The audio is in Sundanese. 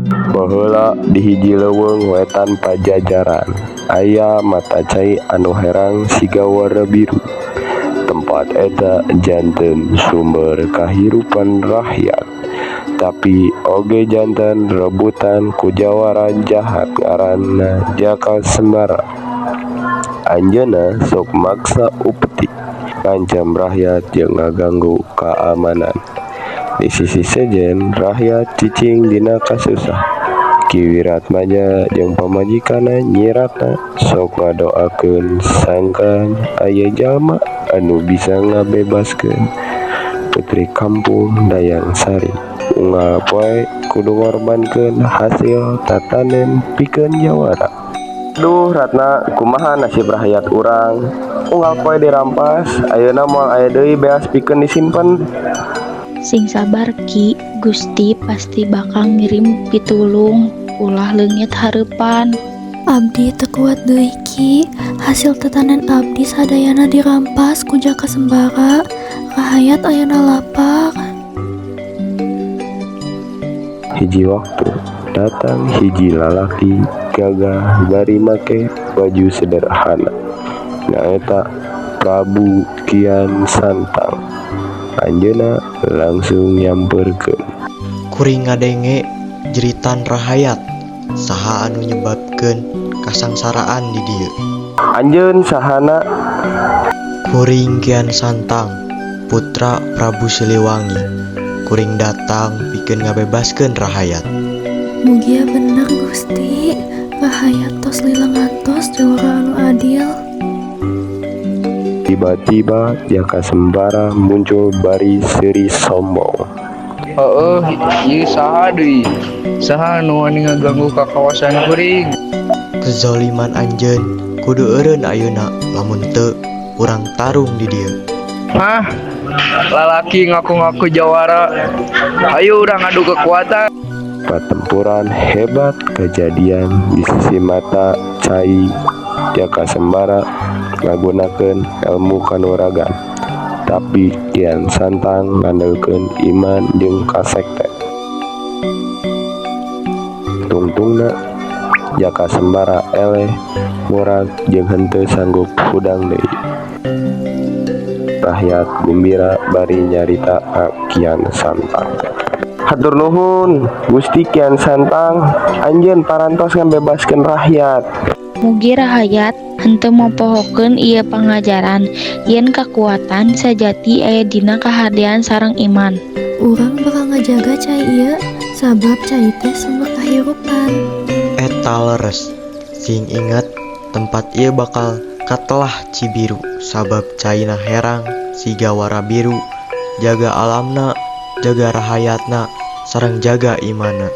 Baheula di hiji leuweung wetan Pajajaran, aya mata cai anu herang siga warna biru. Tempat eta janten sumber kahirupan rakyat, tapi oge janten rebutan ku jawara jahat ngaranna Jaka Sembara. Anjeunna sok maksa upeti, ngancam rakyat jeung ngaganggu kaamanan. Di sisi sejen, rakyat cicing dina kasusah. Ki Wiratmaja jeung pamajikanna Nyi Ratna sok ngadoakeun sangkan aya jalma anu bisa ngabebaskeun putri kampung Dayang Sari. Unggal poe kudu ngorbankeun hasil tatanen pikeun jawara. Duh Ratna, kumaha nasib rakyat urang? Unggal poe dirampas, ayeuna moal aya deui beas pikeun disimpen. Sing sabar, Ki. Gusti pasti bakal ngirim pitulung. Ulah leungit hareupan. Abdi teu kuat deui, Ki. Hasil tatanen abdi sadayana dirampas ku Jaka Sembara. Rahayat ayeuna lapar. Hiji waktu datang hiji lalaki gagah bari make baju sederhana, nyaeta Prabu Kian Santang. Anjeunna langsung nyamperkeun. Kuring ngadenge jeritan rahayat. Saha anu nyebabkeun kasangsaraan di dieu? Anjeun sahana? Kuring Kian Santang, putra Prabu Siliwangi. Kuring datang pikeun ngabebaskeun rahayat. Mugia bener, Gusti. Rahayat tos lila ngantos jawara anu adil. Tiba-tiba Jaka Sembara muncul bari seuri sombong. Heueuh, ieu saha deui? Saha anu wani ngaganggu ka kawasan kuring? Kezaliman anjeun kudu eureun ayeuna, lamun teu urang tarung di dieu. Hah? Lalaki ngaku-ngaku jawara. Ayo urang adu kekuatan. Pertempuran hebat kejadian di sisi mata cai. Jaka Sembara ngagunakeun ilmu kanuragan, tapi Kian Santang ngandelkeun iman jeung kasekten. Tungtungna Jaka Sembara eleh, murag jeung henteu sanggup hudang deui. Rakyat gumbira bari nyarita ka Kian Santang. "Hatur nuhun, Gusti Kian Santang, anjeun parantos ngabebaskeun rakyat." Mugi rahayat henteu mopohokeun ieu pangajaran yen kakuatan sajati aya dina kahadean sareng iman. Urang bakal ngajaga cai ieu, sabab cai teh sumber kahirupan. Eta leres. Sing inget, tempat ieu bakal katelah Cibiru sabab caina herang siga wara biru. Jaga alamna, jaga rahayatna, sareng jaga imanna.